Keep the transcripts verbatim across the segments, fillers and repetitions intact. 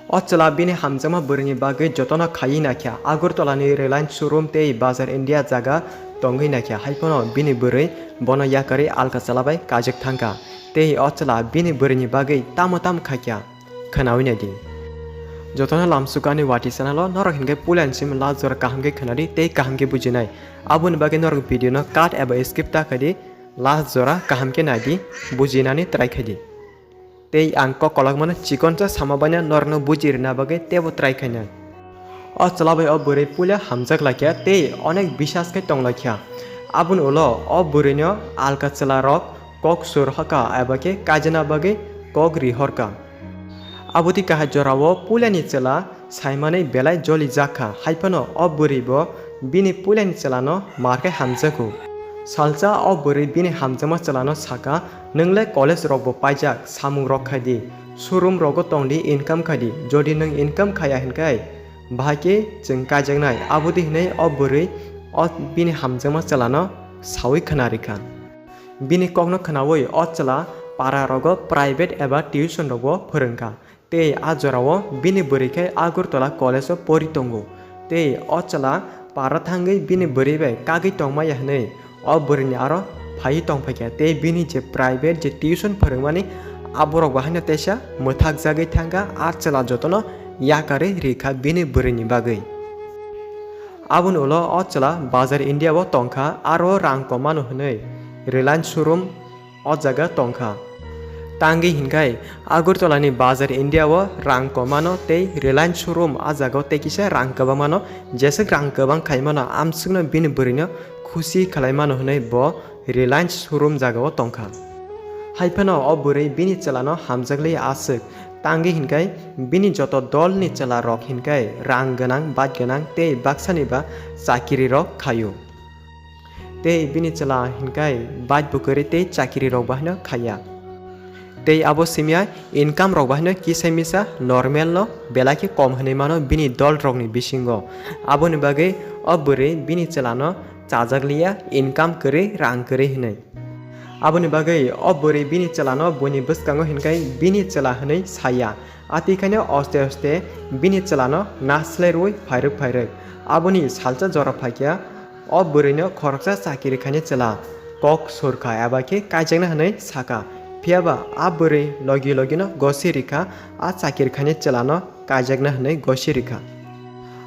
O chwla bini hamjakma bwrwini bagwi jotono khaiwi naikha. Agartala ni Reliance showroom tei Bazar India jaga tongwi naikha. Haiphano bini bwrwi bono yakarwi alka chwla bai kajak thangkha. Tei o chwla bini bwrwini bagwi tamo tamo khaikha, khwnawi naidi. Jotono lamsukani wati channel o norok hinkhe puilani simi last jora kaham khe khwnadi tei kaham khe bujinai. Aboni bagwi norok video no cut eba skip ta khaidi, last jora kaham khe naidi, bujinani try khaidi. Tei ang kok kolokmano chikonsa sama baina norokno buji rwna bagwi teibo try khainai. O chwla bai o bwrwi puila hamjak laikha tei onek bisas khe tong laikha. Aboni ulo o bwrwino alka chwla rok kok sur hoka eba khe kaijana bagwi kok ri horka. Aboni kahai jorao puilani chwla saimanwi belai joli jak kha, haiphano o bwrwi bo bini puilani chwlano mar khe hamjago. Salsa o bwrwi bini hamjakma chwlano saka, "Nwng le college rokbo paijak, samung rok khai di, showroom rogo tong di, income khai di, jodi nwng income khaiya hinkhe bahai khe chwng kaijaknai," aboni hinwi o bwrwi o bini hamjakma chwlano sawi khwna rikha. Bini kokno khwnawi o chwla para rogo private eba tuition rogo phwrwngkha. Tei a jorao bini bwrwi khe Agartala college o pori tongo. Tei o chwla para thangwi bini bwrwi bai kagwi tongmaya hwnwi o bwrwini aro phaiwi tongphaikha. Tei bini je private je tuition phwrwngmani aborok bo haino teisa mwthakjagwi thangkha. A chwla jotono yakarwi rikha bini bwrwini bagwi. Aboni ulo o chwla Bazar India o tongkha, aro rang kom mano hwnwi Reliance showroom o jaga tongkha. Tangwi hinkhai Agartala ni Bazar India o rang kom mano tei Reliance showroom a jaga o tei kisa rang kwbang mano, jeswk rang kwbang khai mano amswkno bini bwrwino khusi khlai mano hwnwi bo Reliance showroom jaga o tongkha. Haiphano o bwrwi bini chwlano hamjakli aswk, tangwi hinkhai bini joto dolni chwla rok hinkhai rang gwnang, baj gwnang tei baksani ba chakiri rok khaio. Tei bini chwla hinkhai baj bo kwrwi tei chakiri rok bo haino khaiya. Tei abo simya income rok bo haino kisa misa normal no belai khe kom hwnwi mano bini dol rokni bisingo. Aboni bagwi o bwrwi bini chwlano chajakliya income kwrwi, rang kwrwi hwnwi. Aboni bagwi o bwrwi bini chwlano buini bwskango hinkhai bini chwla hwnwi saya. Atwikhaino oste oste bini chwlano naslai rwui phairwk phairwk. Aboni salsa jora phaikha o bwrwino khoroksa chakiri khainai chwla kok surkha eba khe kaijakna hwnwi sakha. Phiyaba a bwrwi logi logino gosi rikha a chakiri khainai chwlano kaijakna hwnwi gosi rikha.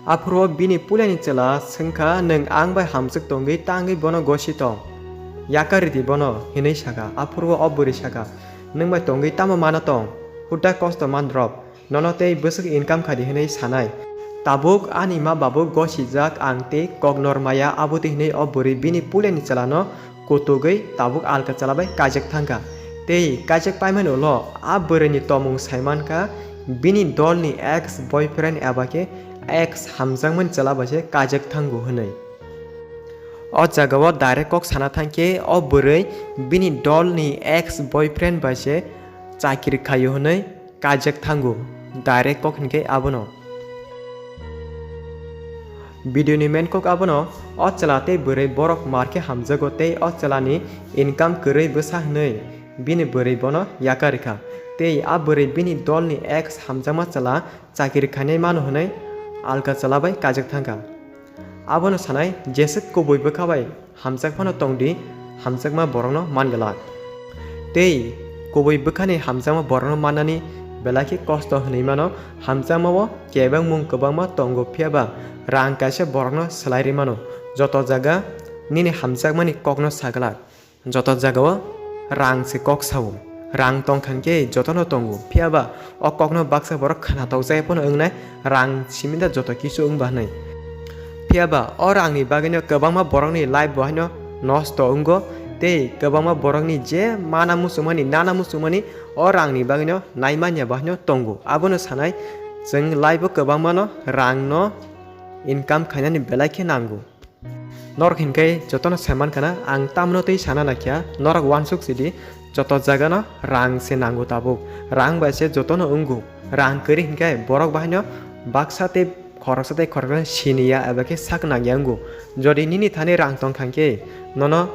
Aphuru bini puilani chwla swngkha, "Nwng ang bai hamjwk tongwi tangwi bono gosi tong? Yakar ridi bono," hinwi sakha. Aphuru o bwrwi sakha, "Nwng bai tongwi tamo mano tong? Huda kosto man drop. Nono tei bwswk income khadi hinwi sanai. Tabuk ani ma babuk gosijak ang tei kok nor maya," abotwi hinwi o bwrwi bini puilani chwlano kutugwi tabuk alka chwla bai kaijak thangkha. Tei kaijak paimani ulo a bwrwini tomung saimankha bini dolni ex boyfriend eba khe ex hamjakmani chwla bai se kaijak thango hwnwi. O jagao direct kok sana thangkhe o bwrwi bini dolni ex boyfriend bai se chakiri khaio hwnwi kaijak thango, direct kok hinkhe abono. Video ni main kok abono, o chwla tei bwrwi borok mar khe hamjago tei o chwla ni income kwrwi bwsa hwnwi bini bwrwi bono yakar rikha. Tei a bwrwi bini dol ni ex hamjakma chwla chakiri khainai mano hwnwi alka chwla bai kaijak thangkha. Abono sanai, jeswk kubui bwkha bai hamjak phano tong di, hamjakma borokno man glak. Tei kubui bwkhani hamjakma borokno mannani belai khe kosto hwnwi mano, hamjakmao kebengmung kwbangma tongo, phiya ba rang kaisa borokno swlai rwi mano. Joto jaga nini hamjakmani kokno sa glak. Joto jagao rang se kok sao. Rang tong kha khe jotono tongo. Phiya ba o kokno baksa borok khwnatok jai phano wngnai, rang simi da joto kisu wng ba hwnwi. Phiya ba o rangni bagwino kwbangma borokni life bo haino nosto wngo, tei kwbangma borokni je mana muchungmani, nana muchungmani o rangni bagwino naimanya bo haino tongo. Abono sanai, chwng life o kwbangmano rangno income khainani belai khe nango. Norok hinkhe jotono saiman khana, ang tamno tei sana naikha, norok uansuk sidi, joto jagano rang se nango tabuk, rang bai se jotono wngo, rang kwrwi hinkhe borok bahaino baksa tei khoroksa tei khoroksa siniya eba khe sak nangya wngo. Jodi nini thani rang tong kha hinkhe nono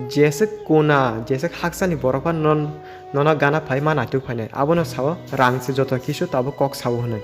jeswk kuna, jeswk haksani borok phano non-, nono gana phai ma naituk phainai, abono sao rang se joto kisu tabuk kok sao hwnwi.